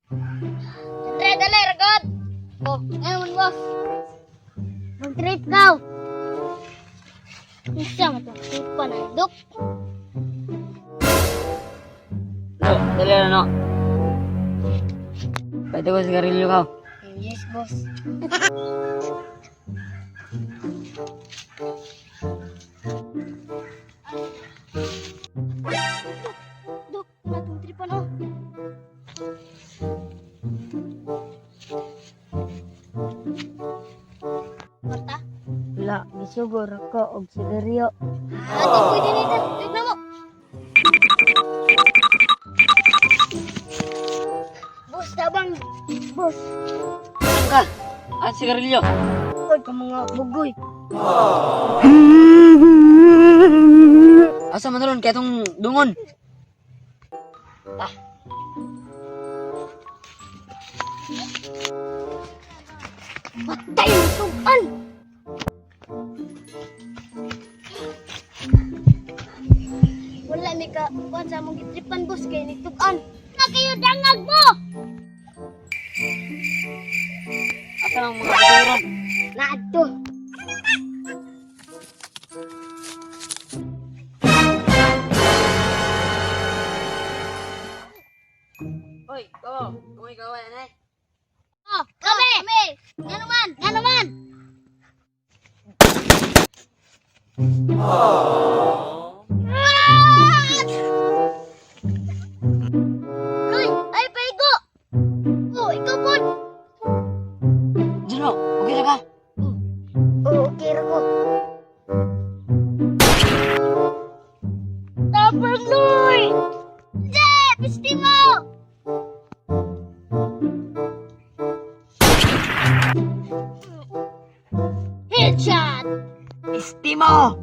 Andre, dali, ragod! Oh, ngayon boss. Mag-trip ka. Isa mo itong tripa na duk. No, dali na no. Pwede ko sigarilyo ka. Yes, boss. Duk, duk, natong tripa no. Kwarta? Wala, gisugor ako og sigarilyo. Ah, di pwede nito. Tignan mo. Boss, tabang. Boss. Ano ka? Ang sigarilyo. Uy, ka mga bugoy. Asa man ron kay itong dungon? Patay mo tugan. Wala mi ka kuan sa among gitripan, boss, kay nitugan. Na kayo dangag mo. Asa ang mga bugoy ron? Naadto. Hoy, ko, kung ikaw ay anay. Oh, kami. Kami. Ngano man? Ngano man? Ah! Luy, ay paigo. Oh, ikaw pod. Juno, okay ra ka? Oh, okay ra ko. Tapos, Luy! Je, pisti mo! Headshot! Estimo!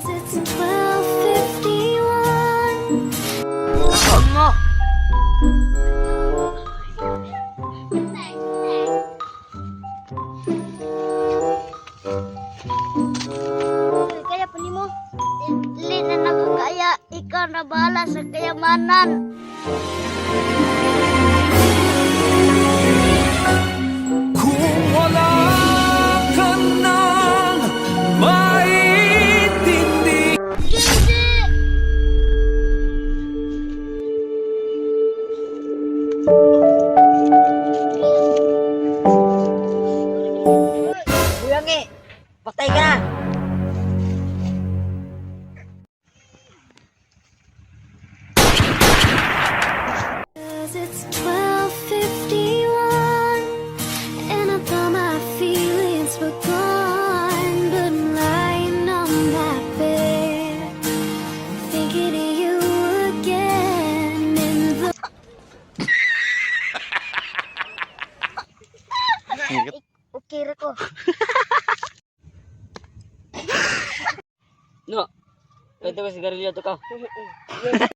It's 12:51. Kaon mo! Uy, kaya pa nimo. Dili na nako kaya, ikaw na bahala sa kayamanan. Kung wala ka nang maintindi Gigi! Buyangi! Patay ka na! It's 12:51, and I thought my feelings were gone, but I'm lying on my bed, thinking of you again. And the Okay ra ko. No, pwede ko sigarilyo to ka. Yes.